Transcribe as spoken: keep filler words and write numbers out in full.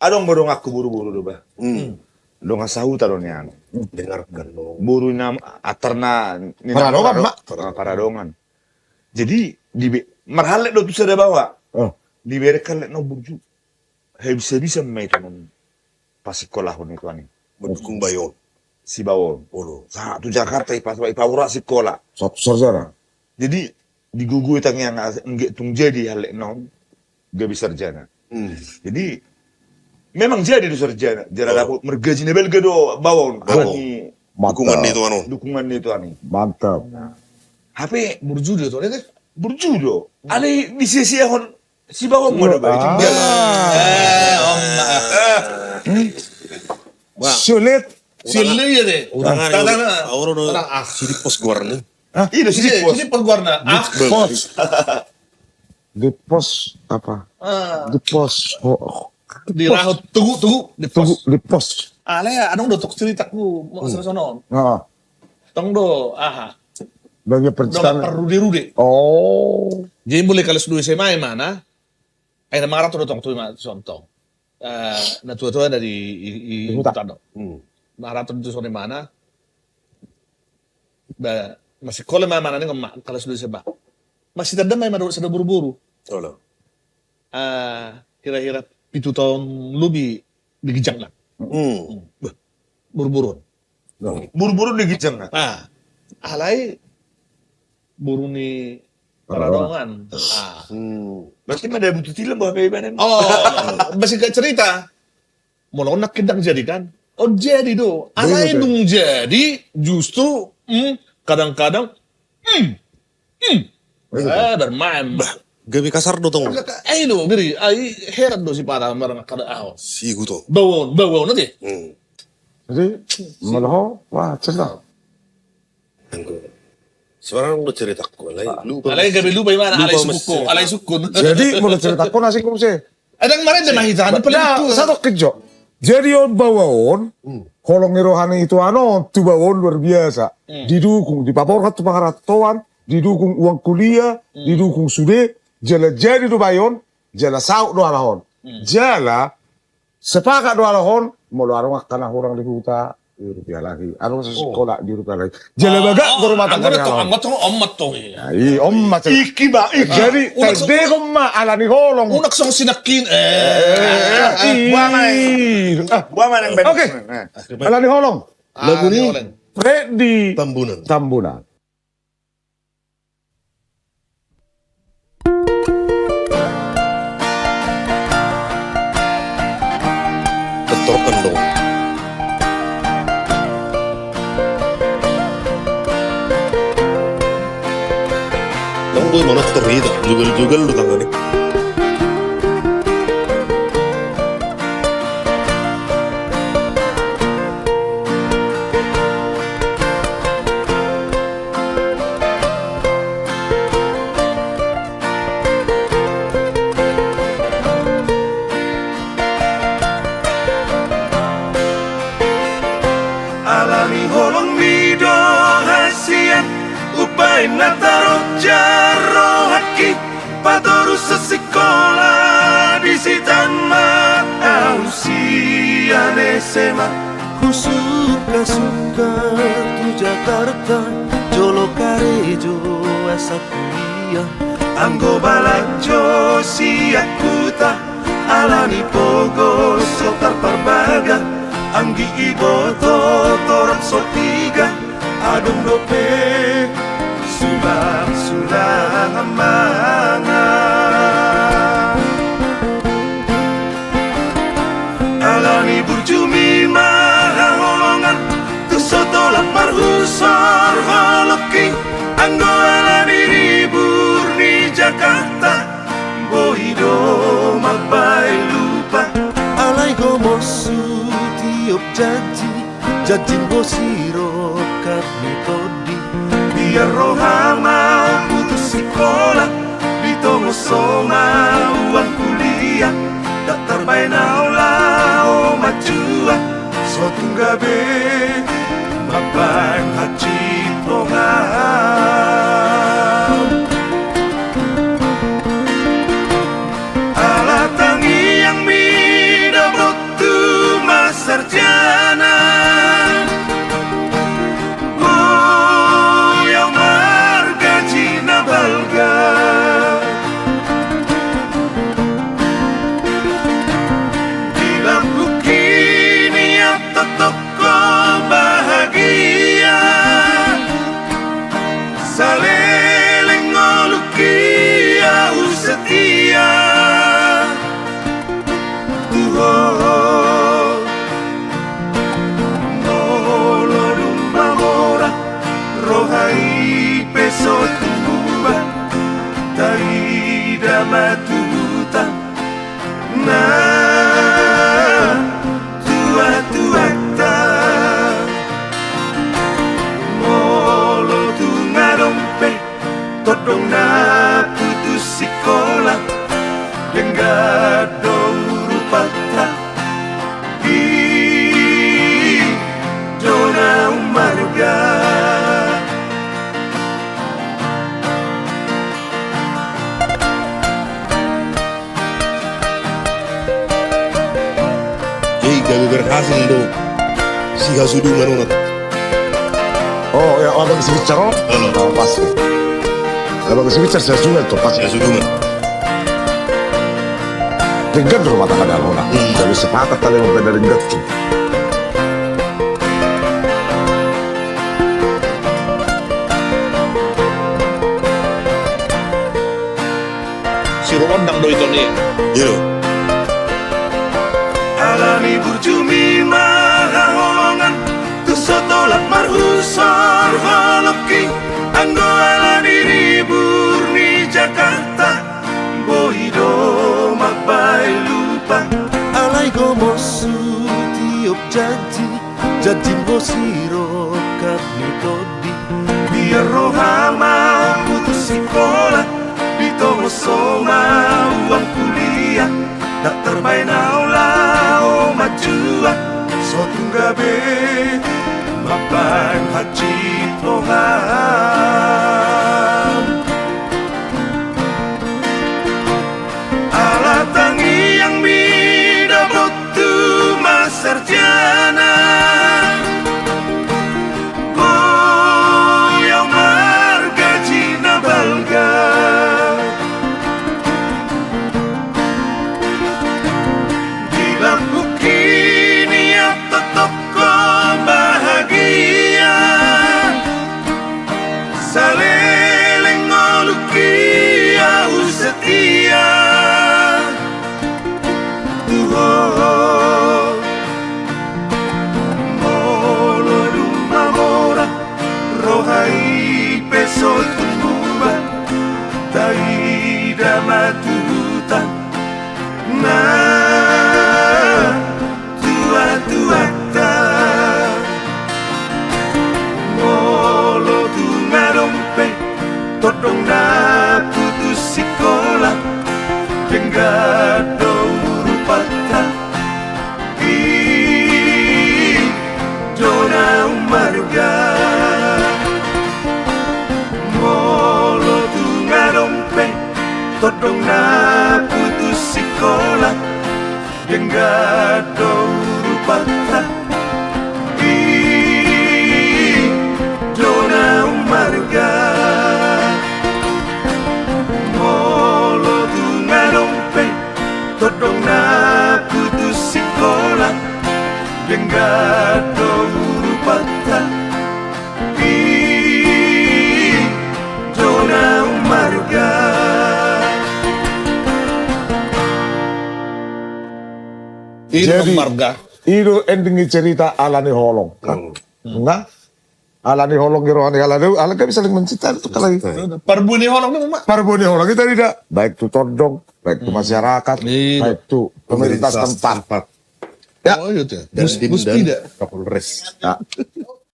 Adong bo donganku boru-boru do ba. Hmm. Dongan sahuta do nian. Dengarkan do. Boru ni antarna ni Paradongan, Mak. Ah, Paradongan. Jadi, di be-, marhallet do tu sada baoa. Oh. Diberek hallet na burju. Habis-habisan ma ito non. Pas sikolahon ito ani. Mendukung bayo on. Si bayo on. Olo. Sa, tu Jakarta ipa-, ipaborat sikola. Satu sarjana. Jadi, di gogo i tangiang anggiat tung jadi hallet na on gabe sarjana. Hmm. Jadi, memang jadi do sarjana. Jala dapot margaji na balga do bayo on. Olo. Alani dukungan ni ito ani. Dukungan ni ito ani. Mantap. Nah. Hape burju do ito ani. Burju do. Hmm. Alai disisiahon si bayo on ma do ba. Ah. Eh, om. Sulit. Sulit ya de. Utang. Utang. Auro do. Utang, ah. Sidipos goarna. Hah? Iya, sidipos. Sidipos goarna. Ah. Dipos. Dipos apa? Ah. Dipos. Ho-, ho-, dirahut tugu, tugu, dipos. Tugu, dipos. Alai, adong do tok ceritaku, mau sono-sono. Ah. Tong do, aha. Bagian percintaan. Dongan parrude-rude. Oh. Jadi mulai kelas dua S M A imana. Ai na mangaranto do tong tu ima songon tong. Eh, na tua-tua dari i, i, i huta. Huta do. Hmm. Mangaranto tu songon imana. Ba, masih sikola ma imana ni, ma, kelas dua S M A. Masih tanda ma ima do sada boru-boru. Olo. Eh, kira-kira pitu taon lobi di ginjangna. Hmm. Bah, boru-boru on. Nah. Boru-boru di ginjangna. Ah, alai boru ni Paradongan. Paradongan. Ah. Hmm. Berarti ma dia butuh tilam bah, bae bae. Oh, masih gak cerita. Molo on nangkin dang jadi kan? On jadi do. Alai dung jadi, justru, hmm, kadang-kadang, hmm, hmm. Eh, bermain. Bah, gabe kasar do tong. Eh, do, giri, ai, heran do sipata marangkada aho. Sihuto. Bayo on, bayo on ate. Hmm. Jadi, molo ho, wah, cerita. Anggo. Sebenarna do ceritaku, alai lupa. Alai gabe lupa imana, alai sungkun, alai sungkun. Jadi, molo ceritaku na singkung se. Adong marende ma hita, anu paling tu. Satu kejo. Jadi on bayo on, hmm, holong ni roha ni ito anon, tu bayo on luar biasa. Hmm. Didukung, dipaborhat tu pangarantoan, didukung uang kuliah, hmm, didukung sude, jala jadi do bayo on, jala saut do halak on. Hmm. Jala, sepakat do halak on, molo adong angka na hurang di huta, di rupiah lagi. Adong sikola, di rupiah lagi. Jala bagak do rumah tangga ni halak on. Anggo tong, anggo tong, om ma tong, iya. Nah, i, om ma tong. Iki ba, iki. Jadi, tandehon ma alani holong. Unang songon sinangkin, eh. Eh, eh, eh. Buang ma nang. Buang ma nang. Oke. Alani holong. Lagu ni Freddy Tambunan. Tambunan. Ketorkan dong. Dong boi manotor hita, jugal-jugal do tangan i. Alani holong ni do hasian, umbahen na tarojak rohangki, patorus sikola di Sitan ma au sian S M A. Husuka-suka tu Jakarta, jolo karejo asa kuliah. Anggo balanjo sian huta, alani pogos so tarparbaga. Anggi iboto torop so piga, adong dope sulang-sulang mangan. Alani burju ni ma haholongan, tung so tolap marhusor holongki. Anggo alani ribur ni Jakarta, boi do mambahen lupa. Alai gomos sutiop janji, janji bosi rongkap ni tondi. Biar roha ma putus sikola, ditongos ho ma uang kuliah. Dang tarbahen au laho manjua, so tung gabe mambahen hasintongan. Ala tangiang mida bot sarjana, boi au margaji na balga. Di lambungki nian tongtong ho bahagia, saleleng ngolungki au setia tu ho. Molo dung mamora roha i pe so tumbuba, taida ma tu huta na tuatuanta. Molo tung adong pe tondong na putus sikola, denggan do urupanta, i do na ummarga. Jadi gabe berhasil do sihasuduman on. Oh ya, abang si bicara. Halo. Oh, pas. Abang si bicara, sihasuduman tu pas. Sihasuduman. Denggan do mata kada hona. Hmm. Jadi sepakat kali mau beda denggan tu. Siro ondang do ito ni. Iyo. Alani burjumi ma haholongan, tu so tolap marhusor holongki, anggo alani ribur ni Jakarta, boi do mambahen lupa. Alai gomos tiop janji, janji ma sirongkap ni tondi. Biar roha ma putus sikola, di tonga soma uang kuliah, tak terbaen au laho manjual, so tung gabe mambahen hansit-hansit. Ala tangiang mida botu ma sarjana, boi au margaji na balga. Di lambungki nian tongtong ho bahagia, saleleng ngolungki au setia tu ho. Molo dung mamora roha i pe so tumbuba, taida ma tu huta na tuatuanta. Molo tung adong pe tondong na putus sikola, denggan do urupanta, i do na ummarga. Molo tung adong pe tondong na putus sikola, denggan do urupanta, i do na ummarga. Molo tung adong pe tondong na putus sikola, denggan do urupanta, i do na ummarga. I do na ummarga. Jadi, i do ending ni cerita alani holong. Hmm. Nga? Alani holong i roha ni halak, ala gabe saling mencintai tu halak i. Parbue ni holong i ma. Parbue ni holong i tadi da. Baik tu tondong, baik tu masyarakat, baik tu pemerintah setempat. Ya. Oh, iya tu. Dandim dan Kapolres. Ya.